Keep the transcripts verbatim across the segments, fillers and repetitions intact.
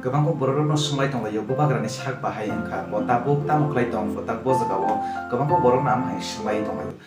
Kwbangkuk bororokno swngwi tonglaio, bubagrani sak bahai wngkha, bo tabuk tamo khlai tong, bo tak bo jagao kwbangkuk borokno amo hai swngwi tonglaio.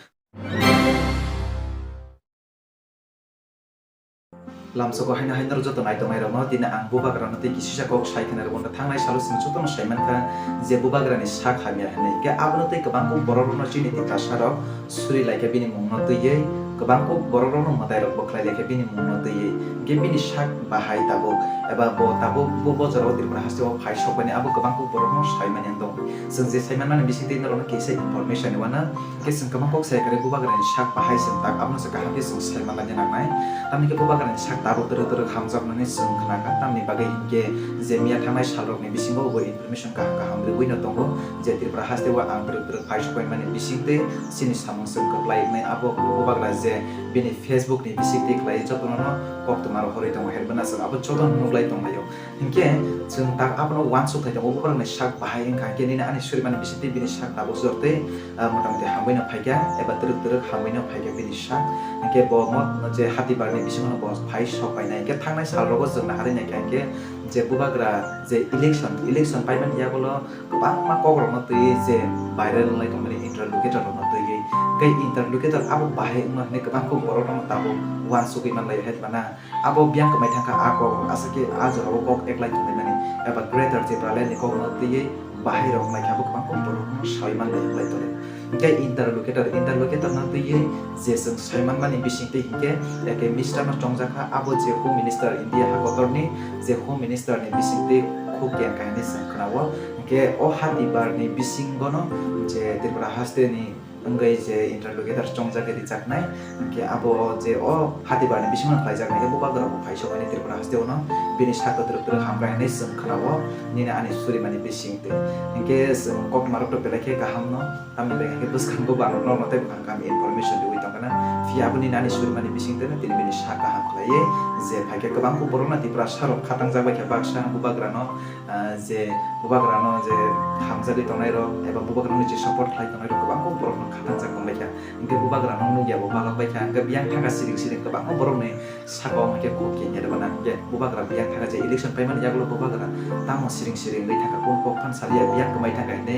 Lamsoko haino haino joto naitongnai rokno tini ang bubagrano tei kisisa kok sai khna rwkha, thangnai salo chwng jotono sai mankha je bubagrani sak hamya hinwi, hwnkhe abono tei kwbangkuk bororokno chini tiprasa rok suri laikha bini mungno twiwi, kwbangkuk bororokno mwtairok bwkhlai laikha bini mungno twiwi, hwnkhe bini sak bahai tabuk eba bo tabuk bo bojaro Tripura hasteo phai sokmani abo kwbangkuk borokno sai mani ang tongo. Chwng je sai manmani bisingtwi norokno kisa information rwna. Hwnkhe chwng kwbang kok sai kwrwi bubagrani sak bahai chwng tak abono se kaham khe chwng sai manlai nangnai. Tamni khe bubagrani sak tabuk twrwk twrwk hamjakmani chwng khnakha. Tamni bagwi hinkhe je miya thangnai salrokni bisingo bo information kaham kaham rwino tongo je Tripura hasteo ang twrwk twrwk phai sokbaimani bisingtwi chini samung chwng kwplai wngnai abo bubagra je bini Facebook ni bisingtwi khlai jotono koktwma rohorwi tongo, herbana chwng abo jotono nuklai tonglaio. Hinkhe chwng tak abono uansuk khai tongo, bubagrani sak bahai wngkha, hinkhe nini ani surimani bisingtwi bini sak tabuk jor tei, ah, motamoti hamwino phaikha eba twrwk twrwk hamwino phaikha bini sak. Hinkhe bo mo je hatibarni bisingono bo phai sok painai. Hinkhe thangnai salrogo chwng naharwi naikha hinkhe je bubagra je election, election paimani yagulo kwbangma kokrokno twiwi je viral wnglai tongmani interlocutor rokno twiwi. Tei interlocutor abo bahai wngma hinwi kwbangkuk borok rokno tabuk uansugwi manlai herbana. Abo biyang kwmai thangkha a kok rok, aswk khe a jorao kok eklai tonglaimani eba Greater Tipraland ni kokno twiwi bahai rok naikha, abo kwbangkuk borok no sawi manlai wngwi tongo. Hinkhe interlocutor, interlocutor no twiwi je chwng sai manmani bisingtwi hinkhe eke minister no chongjakha, abo je Home Minister India ha kotorni je Home Minister ni bisingtwi khuk keng kainwi chwng khwnao. Hinkhe o hatibar ni bisingo no je Tripura haste ni wngwi je interlocutor chongjagwi rijaknai, hinkhe abo je o hatibarni bisingo khlaijaknai khe bubagra bo phai sokmani Tripura hasteo no bini sakto twrwk twrwk hamkha hinwi chwng khwnao nini ani surimani bisingtwi. Hinkhe chwng koktwmarokno belai khe kaham no, tamni bagwi hinkhe bwskango bo ang norokno tei buphang kaham information riwi tongkha na, phiya abo nini ani surimani bisingtwi no tini bini sak kaham khlaiwi je phaikhe kwbangkuk borokno Tiprasa rok khatangjak bai khe baksa bubagrano ah, je bubagrano je hamjagwi tongnai rok eba bubagrano je support khlai tongnai rok kwbangma borokno khatangjak tongbaikha. Hinkhe bubagrano nukya bo balokbaikha, hinkhe biyang thangkha siring siring kwbangma borokni sakao hinkhe khuk khe nyarebana hinkhe bubagra biyang thangkha je election paimani yagulo bubagra tamo siring siring wngwi thangkha, kunu kok phan saliya biyang kwmai thangkha hinwi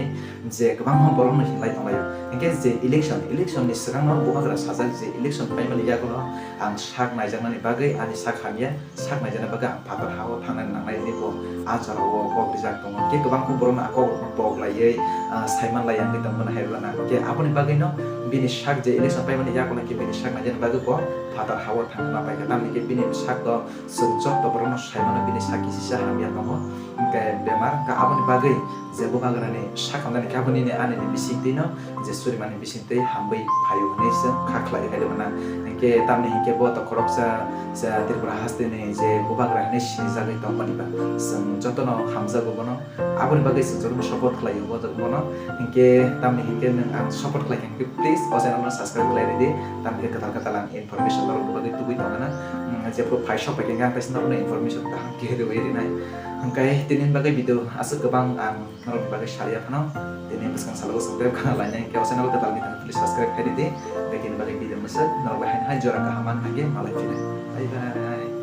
je kwbangma borokno hinlai tonglaio. Hinkhe je election, election ni swkangno bubagra sajak je election paimani yagulo ang sak naijaknani bagwi ani sak hamya. Sak naijaknai bagwi ang phatar ha-o thangna nangnai hinwi bo a jorao kok rijak tongo. Hinkhe kwbangkuk borokno a kok rokno pok laiwi, ah, saiman lai wngwi tongmani hai rwna. Hinkhe aboni bagwino bini sak je election paimani yagulo hinkhe bini sak naijaknai bagwi bo phatar ha-o thangna paikha. Tamni hinkhe bini sak do chwng joto borokno saimano bini sak kisisa hamya tongo. Hinkhe bemar wngkha aboni bagwi je bubagrani sak hamnani khe aboni ani ni bisingtwino je surimani bising tei hambai phaio hinwi se kha khlai hai rwna. Hinkhe tamni hinkhe bo to khoroksa se Tripura hasteni je bubagra hinwi sinijagwi tongmani ba chwng jotono hamjago bono. Aboni bagwi chwng jotono support khlaio bo, bono. Hinkhe tamni hinkhe nwng ang support khlai kha hinkhe please o channel no subscribe khlai ridi. Tamni hinkhe kwtal kwtal ang information norokni bagwi tubui tongna. Hmm, jephru phai sok bai khe ang kaisa norokno information kaham khe rwui rinai. Hinkhe tini bagwi video aswk kwbang ang norokni bagwi saliya phano, tini bwskang salo bwskang tei khana lainai hinkhe o channel kwtal ni thani please subscribe khai ridi. Tei tini bagwi video mwswk norok bai haino hai jora kaham man hinkhe malai phinai. Bye bye.